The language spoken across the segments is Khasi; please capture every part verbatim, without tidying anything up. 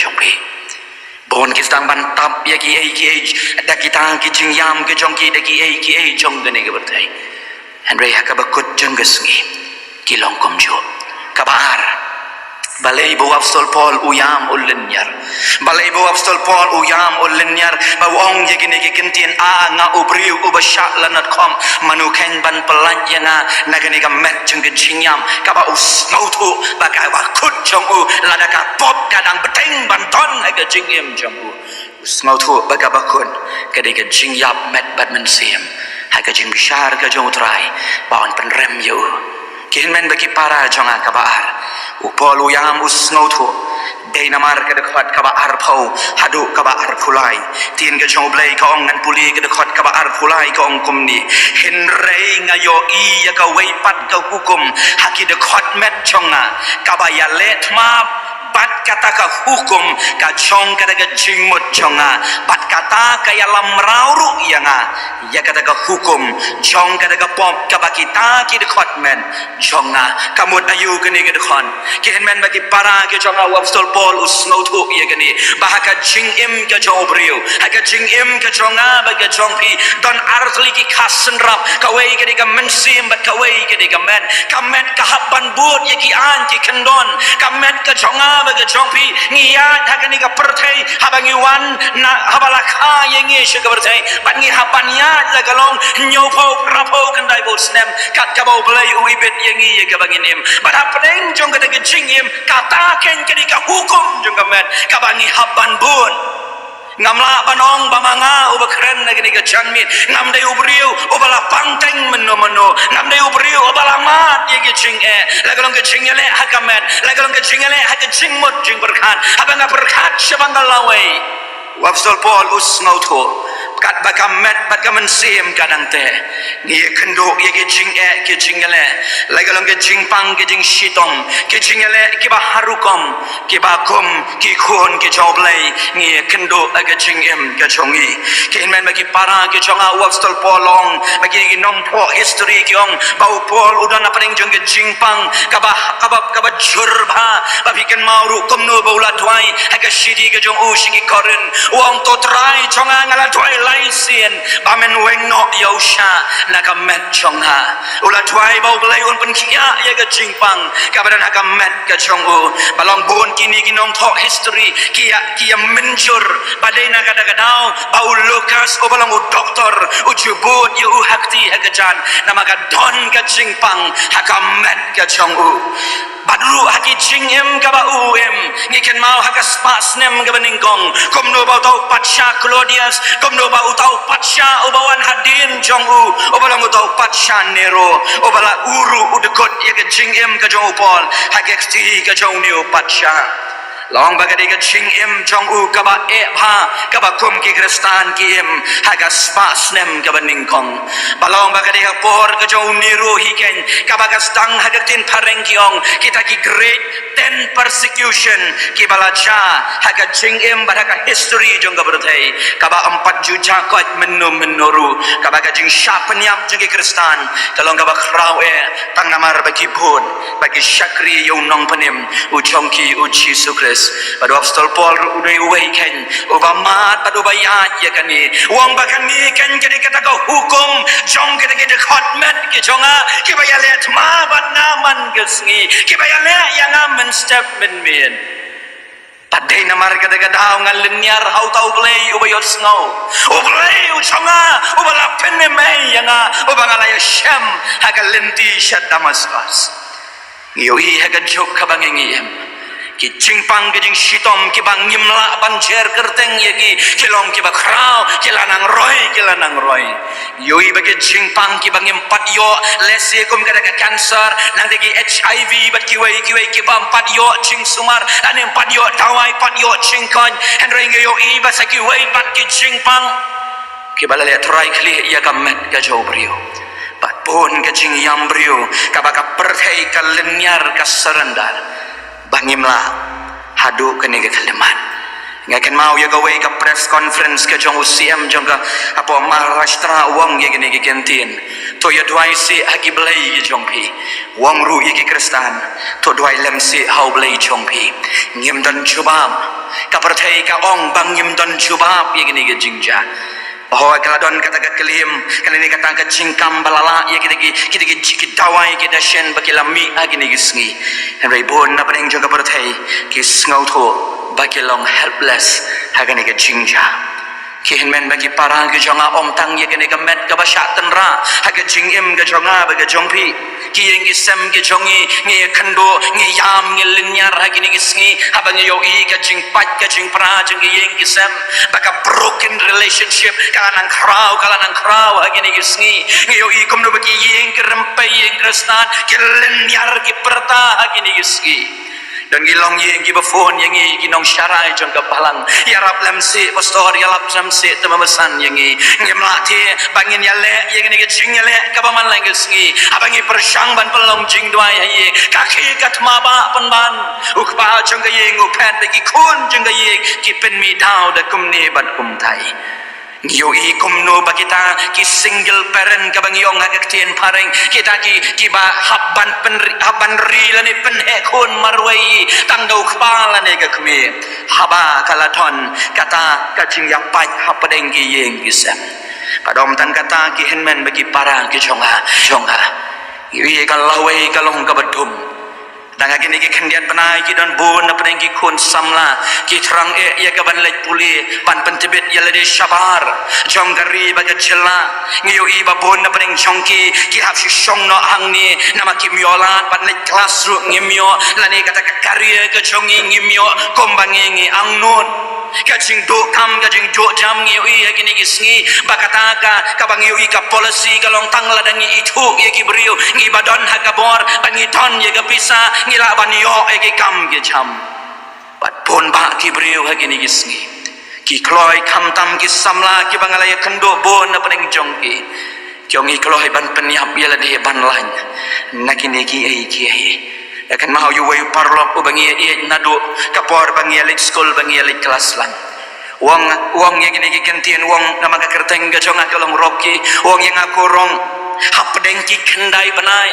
jong phi. Bun ki sdang ban tap ïa kiei kiei da kita ki jingïam ki jong ki, da kiei kiei jong kane ka pyrthei. Hynrei ha kaba kut jong ka sngi ki long kumjuh. Kaba ar, balei ba u Apostol Paul u ïam u lynñiar? Balei ba u Apostol Paul u ïam u lynñiar ba u ong ïa kine ki kyntien, a nga u briew uba shah lanot khop, mano khein ban pyllait ïa nga na kane ka met jong ka jingïam? Kaba u sngewthuh ba kaba kut jong u, lada ka pop ka dang bteng ban don ha ka jingim jong u, u sngewthuh ba kaba kut ka dei ka jingïap met bad mynsiem ha ka jingbishar ka jong u Trai ba un pynrem ïa u. Ki hynmen bad ki para jong nga, kaba ar, u Paul u ïam u sngewthuh. Dei namar ka dkhot kaba arphew haduh kaba arphew lai. Ktien ka jong U Blei ka ong, ngan pule ka dkhot kaba arphew lai, ka ong kumne: Hynrei nga ïohi ïa kawei pat ka hukum ha ki dkhot met jong nga, kaba ïaleh thma bad kata ka hukum ka jong kata ka jingmut jong nga, bad kata ka ïalam mraw ruh ïa nga ïa kata ka hukum jong kata ka pop kaba kita ki dkhot met jong nga ka mut. Aïu kane ka dkhot? Ki hynmen bad ki para ki jong nga, u Apostol Paul u sngewthuh ïa kane, ba ha ka jingim ka jong u briew, ha ka jingim ka jong nga bad ka jong phi, don artylli ki khas synrap. Kawei ka dei ka mynsiem bad kawei ka dei ka met. Ka met ka hap ban bud ïa ki aiñ ki kyndon. Ka met ka jong nga bad ka jong phi, ngi ïaid ha kane ka pyrthei, haba ngi wan na, haba la kha ïa ngi sha ka pyrthei, bad ngi hap ban ïaid la ka long hynñiewphew, phraphew, khyndaiphew snem, kat kaba U Blei u ibit ïa ngi ïa kaba ngin im. Bad hapdeng jong kata ka jingim, kata keiñ ka dei ka hukum jong ka met kaba ngi hap ban bud. Ngam lah ban ong ba ma nga uba kren na kane ka janmiet, ngam dei u briew uba la pang teng mynno mynno, ngam dei u briew uba la mad ïa ki jingeh, la ka long ka jingïaleh ha ka met, la ka long ka jingïaleh ha ka jingmut jingpyrkhat. Haba nga pyrkhat shaphang ka lawei, u Apostol Paul u sngewthuh, katba ka met bad ka mynsiem ka dang teh, ngi ïakynduh ïa ki jingeh ki jingïaleh, la ka long ka jingpang ka jingshitom, ki jingïaleh kiba har rukom, kiba kum ki khun ki jong U Blei, ngi ïakynduh ha ka jingim ka jong ngi. Ki hynmen bad ki para ki jong nga, u Apostol Paul u ong, ba ki, ki nongthoh history ki ong ba u Paul u don hapdeng jong ka jingpang kaba, kaba, kaba jur bha. Ba phi kynmaw ruh kumno ba u la duwai ha ka shithi ka jong u sha ki Korinth, u ong, to Trai jong nga, nga la duwai lai sien ba men weng noh ïa u shah na ka met jong nga. U la duwai ba U Blei un pynkhiah ïa ka jingpang kaba don ha ka met ka jong u. Ba long bun kine ki nongthoh history ki ïa, ki ïa mynjur ba dei na kata ka daw ba u Lukas uba long u doktor u ju bud ïa u ha kti ha ka jan, namar ka don ka jingpang ha ka met ka jong u. Bad ruh ha ki jingim kaba u im, ngi kynmaw ha ka spah snem kaba nyngkong, kumno ba uta u patsha Claudius, kumno ba uta u patsha uba wan hadien jong u, uba long uta u patsha Nero, uba la ur ruh u dkut ïa ka jingim ka jong u Paul ha ka kti ka jong une u patsha. Long ba ka dei ka jingim jong u kaba eh bha, kaba kum ki Khristan ki im ha ka spah snem kaba nyngkong. Ba long ba ka dei ha por ka jong u Nero hi keiñ, kaba ka sdang ha ka ktien phareng ki ong kita ki great ten persecution kiba la jia ha ka jingim bad ha ka history jong ka pyrthei, kaba ym pat ju jia koit mynno mynno ruh, kaba ka jingshah pynïap jong ki Khristan ka long kaba khraw eh, tang namar ba ki bud, ba ki shakri ïa u Nongpynim u jong ki, u Jisu Khrist. Bad u Apostol Paul ruh u dei uwei keiñ uba mad bad uba ïaid ïa kane, u ong ba kane keiñ ka dei kata ka hukum jong kata ki dkhot met ki jong nga, kiba ïaleh thma bad nga man ka sngi, kiba ïaleh ïa nga mynstep mynmiet. Bad dei namar kata ka daw nga lynñiar ha uta U Blei uba ïohsngew, U Blei u jong nga uba la pynim ei ïa nga, uba nga la ïashem ha ka lynti sha Damaskos. Ngi ïohi ha ka juk kaba ngi, ngi im, ki jingpang ki jingshitom kiba ngim lah ban jer kyrteng ïa ki, ki long kiba khraw, ki la nang roi, ki la nang roi. Ïohi ba ki jingpang kiba ngim pat ïoh, lehse kum kata ka cancer, nangta ki H I V bad kiwei kiwei kiba ym pat ïoh jingsumar, lane ym pat ïoh dawai, pat ïoh jingkoit. Hynrei ngi ïohi ba sa kiwei pat ki jingpang kiba la leh trai khlieh ïa ka met ka jong u briew. Bad bun ka jingïam briew kaba ka pyrthei ka lynñiar, ka surrender, ba ngim lah haduh kane ka khyllipmat. Nga kynmaw ïa kawei ka press conference ka jong u C M jong ka hapoh Maharashtra, u ong ïa kine ki kyntien: To ïa duwai seh ha ki blei ki jong phi. U ong ruh ïa ki Khristan: To duwai lem seh ha u Blei jong phi. Ngim don jubab. Ka pyrthei ka ong ba ngim don jubab ïa kine ki jingjia. Hooid, ka la don kata ka claim, ka la don kata ka jingkam ba la lah ïa kita ki, kita ki, ki dawai ki dashen ba ki la mih ha kine ki sngi. Hynrei bun na pdeng jong ka pyrthei ki sngewthuh ba ki long helpless ha kane ka jingjia. Ki hynmen bad ki para ki jong nga, ym tang ïa kane ka met kaba shah tynrah ha ka jingim ka jong nga bad ka jong phi. Ki ïing ki sem ki jong ngi, ngi ïakynduh, ngi ïam, ngi lynñiar ha kine ki sngi, haba ngi ïohi ka jingpait ka jingpra jong ki ïing ki sem, ba ka broken relationship ka la nang khraw, ka la nang khraw ha kine ki sngi. Ngi ïohi kumno ba ki ïing ki rympei, ïing Khristan ki lynñiar, ki pyrta ha kine ki sngi. Don ki longïing kiba phone ïa ngi, ki nongsharai jong ka balang: Ïarap lem seh pastor, ïarap lem seh, te ma ba san ïa ngi. Ngim lah te ba ngin ïaleh ïa kane ka jingïaleh kaba man la ka sngi. Haba ngi pyrshang ban pynlong jingduwai ha ïing, ka khie ka thma ba pynban. U kpa jong ka ïing u phet bad ki khun jong ka ïing, ki pynmih daw da kumne bad kumtai. Ngi ïohi kumno ba kita ki single parent, kaba ngi ong ha ka ktien phareng, kita ki, kiba hap ban pynri, hap ban ri lane pynheh khun marwei tang da u kpa lane ka kmie. Haba ka la don kata ka jingïapait hapdeng ki ïing ki sem. Bad ym tang kata, ki hynmen bad ki para ki jong nga, jong nga, ngi ïohi ka lawei ka long kaba dum. Tang ha kine ki khyndiat bnai ki don bun na pdeng ki khun samla ki thrang eh ïa ka ban leit pule, ban pyntbit ïa lade shabar jong ka ri bad ka jylla. Ngi ïohi ba bun na pdeng jong ki, ki hap shu shong noh hangne, namar kim ïoh lad ban leit klas ruh ngim ïoh, lane kata ka career ka jong ngi ngim ïoh kumba ngi, ngi angnud. Ka jingduh kam, ka jingduh jam ngi ïohi ha kine ki sngi, ba kata ka, kaba ngi ïohi ka policy ka long tang lada ngi ithuh ïa ki briew, ngi ba don ha ka bor, ba ngi don ïa ka pisa, ngi lah ban ïoh ïa ki kam ki jam. Bad bun bah ki briew ha kine ki sngi, ki kloi khamtam ki samla kiba nga la ïakynduh bun na pdeng jong ki, ki ong ngi kloi ban pynïap ïa lade ban lait na kine kiei kiei. Ïa kynmaw ïa uwei u paralok uba ngi ïeit naduh ka por ba ngi ïaleit skul, ba ngi ïaleit klas lang. U ong, u ong ïa kine ki kyntien, u ong namar ka kyrteng ka jong nga ka long Rocky. U ong ïa nga, ko Rong, hapdeng ki khyndai bnai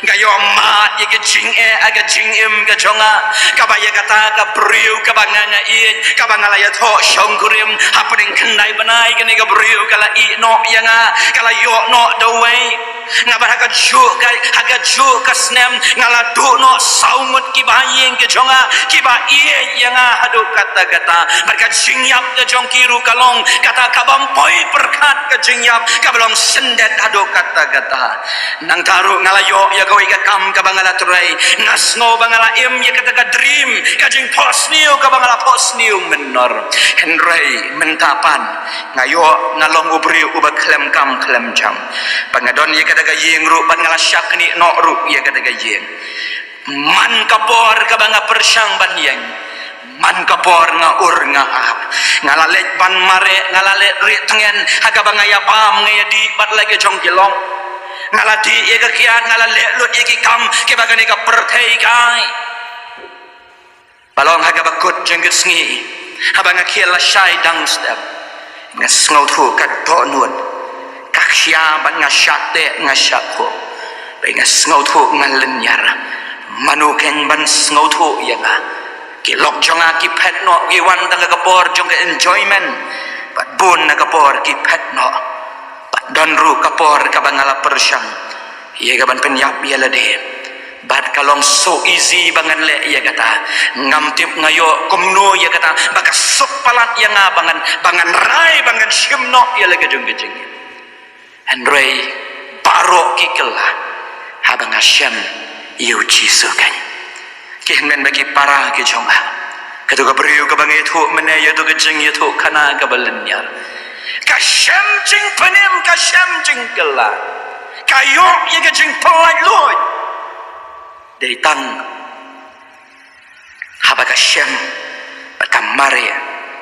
nga ïoh mad ïa ka jingeh ha ka jingim ka jong nga, kaba ïa kata ka briew kaba nga, nga ïeit, kaba nga la ïathoh shongkurim, hapdeng khyndai bnai kane ka briew ka la ïeh noh ïa nga, ka la ïoh noh da uwei. Nga bad ha kajuh ka, ha kajuh ka snem nga la duh noh saw ngut kiba ha ïing ka jong nga kiba ïeit ïa nga haduh katta katta. Bad ka jingïap ka jong ki ruh ka long kata kabym poi pyrkhat, ka jingïap kaba long syndet haduh katta katta. Nangta ruh nga la ïoh ïa kawei ka kam kaba nga la trei. Nga sngew ba nga la im ïa kata ka dream, ka jingphohsniew kaba nga la phohsniew mynnor. Hynrei mynta pat nga ïoh nga long u briew uba khlem kam khlem jam. Ba nga don ïa kata ka ïing ruh, ba nga la shah knieh noh ruh ïa kata ka ïing. Man ka por kaba nga pyrshang ban ïeng, man ka por nga ur nga ap. Nga la leit ban mareh, nga la leit rieh tngen ha kaba nga ïa bam, nga ïa dih bad la ka jong ki long. Nga la dih ïa ka kiad, nga la leh lut ïa ki kam kiba kane ka pyrthei ka ai. Ba long ha kaba kut jong ka sngi, haba nga khie lashai dang step, nga sngewthuh ka dohnud, ka khia bad nga shah teh, nga shah khup. Ba nga sngewthuh nga lynñiar. Mano ken ban sngewthuh ïa nga? Ki lok jong nga ki phet noh, ki wan tang ha ka por jong ka enjoyment. Bad bun na ka por ki phet noh. Bad don ruh ka por kaba nga la pyrshang ïa ka ban pynïap ïa lade. Bad ka long so easy ba ngan leh ïa kata. Ngam tip nga ïoh kumno ïa kata ba ka suk palat ïa nga ba ngan, ba ngan rai, ba ngan shim noh ïa la ka jong ka jingim. Hynrei baroh ki kylla haba nga shem ïa u Jisu kan. Ki hynmen bad ki para ki jong nga, kato ka briew kaba nga ïathuh mynne, ïa kato ka jingïathuh khana kaba lynñiar, ka shem jingpynim, ka shem jingkylla, ka ïoh ïa ka jingpyllait luid. Dei tang haba ka shem bad ka mareh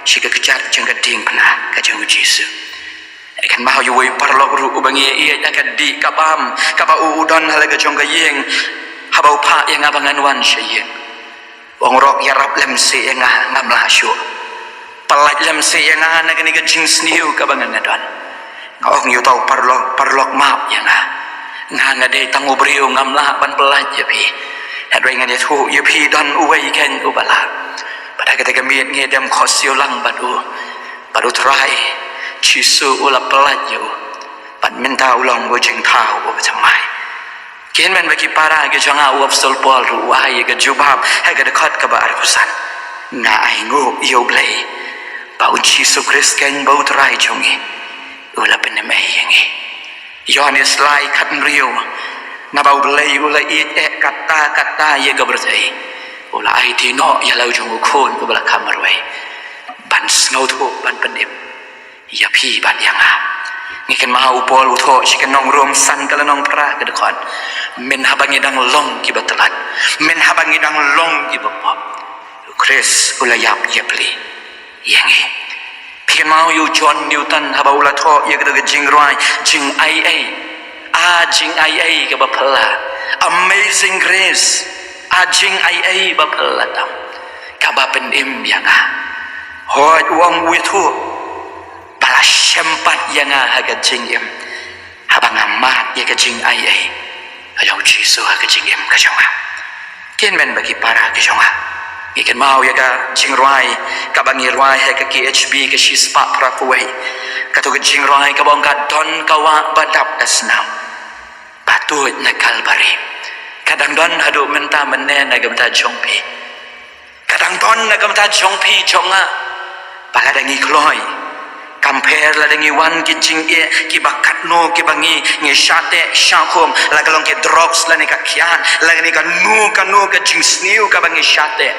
sha ka kjat jong ka diengphna ka jong u Jisu. Ïa kynmaw ïa uwei u paralok ruh uba ngi ïeit ha ka dih ka bam kaba u, u don ha la ka jong ka ïing. Haba u phah ïa nga ba ngan wan sha ïing, u ong, Rok, ïarap lem seh ïa nga, ngam lah shuh. Pyllait lem seh ïa nga na kane ka jingsniew kaba nga nga don. Nga ong ïa uta u paralok, paralok map ïa nga. Nga nga dei tang u briew, ngam lah ban pyllait ïa phi. Hynrei ngan ïathuh ïa phi, don uwei keiñ uba lah. Bad ha kata ka miet ngi dem khohsiew lang bad u. Bad u Trai Jisu u la pyllait ïa u. Bad mynta u long u jingthaw uba thymmai. Ki hynmen bad ki para ki jong nga, u Apostol Paul ruh u ai ïa ka jubab ha ka dkhot kaba arphew san. Nga ainguh ïa U Blei ba U Jisu Khrist keiñ ba U Trai jong ngi u la pynim ei ïa ngi. Ïoannis lai khathynriew. Naba U Blei u la ïeit eh katta katta ïa ka pyrthei, u la aiti noh ïa la u jong u Khun uba la kham marwei ban sngewthuh, ban pynim ïa phi bad ïa nga. Ngi kynmaw u Paul u thoh sha ki nong Rom san ka lynnong phra ka dkhot. Myn haba ngi dang long kiba tlot, myn haba ngi dang long kiba pop, u Khrist u la ïap ïapli ïa ngi. Phi kynmaw ïa u John Newton haba u la thoh ïa ka jingrwai Jingaiei. A jingaiei kaba phylla. Amazing grace. A jingaiei ba phylla tam kaba pynim ïa nga. Hooid, u ong u ïathuh ba la shem pat ïa nga ha ka jingim haba nga mad ïa ka jingaiei ka jong U Jisu ha ka jingim ka jong nga. Ki hynmen bad ki para ki jong nga, ngi kynmaw ïa ka jingrwai kaba ngi rwai ha ka K H B ka shispah phra phew wei. Kato ka jingrwai kaba ong, ka don ka wah ba dap da snam ba tuid na Kalbari. Ka dang don haduh mynta mynne na ka bynta jong phi. Ka dang don na ka bynta jong phi jong nga. Ba lada ngi kloi, kam pher lada ngi wan ki jingeh kiba katno kiba ngi, ngi shah teh shah khum, la ka long ki drugs lane ka kiad, lane kano kano ka jingsniew kaba ngi shah teh.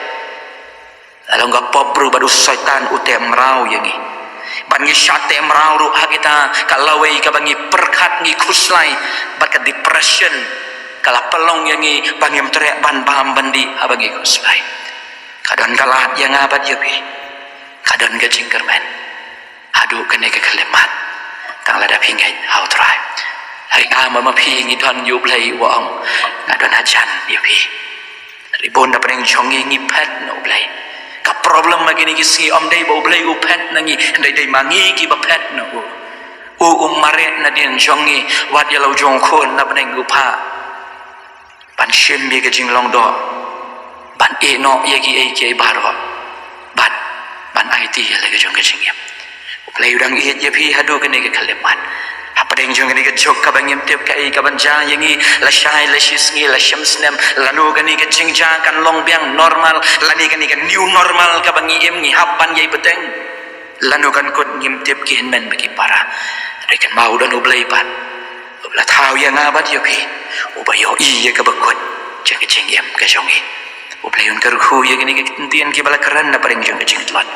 La long ka pop ruh bad u Soitan u teh mraw ïa ngi. Bad ngi shah teh mraw ruh ha kita ka lawei kaba ngi pyrkhat, ngi khuslai, bad ka depression ka la pynlong ïa ngi ba ngim treh ban bam ban dih haba ngi khuslai. Ka don ka lad ïa nga bad ïa phi. Ka don ka jingkyrmen haduh kane ka khyllipmat. Tang lada phi ngeit ha U Trai. Hynrei nga ma phi ngi don ïa U Blei uba ong, nga don hajan ïa phi. Hynrei bun na pdeng jong ngi ngi phet na U Blei. Ka problem ma kine ki sngi ym dei ba U Blei u phet na ngi, hynrei dei ma ngi kiba phet na u. U, u mareh nadien jong ngi, wat ïa la u jong u Khun na pdeng u phah ban shim ïa ka jinglong doh, ban ïeh noh ïa kiei kiei baroh, bad ban aiti ïa la ka jong ka jingim. U Blei u dang ïeit ïa phi haduh kane ka khyllipmat. Hapdeng jong kane ka juk kaba ngim tip kaei kaban jia ïa ngi, lashai lashisngi, lashem snem, lano kane ka jingjia kan long biang normal, lane kane ka new normal kaba ngi im ngi hap ban ïai bteng. Lano kan kut ngim tip ki hynmen bad ki para. Hynrei kynmaw u don U Blei pat uba la thaw ïa nga bad ïa phi, uba ïohi ïa kaba kut jong ka jingim ka jong ngi. U Blei un kyrkhu ïa kine ki ktien kiba la kren na pdeng jong ka jingtlot.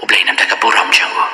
U Blei un da ka burom jong u.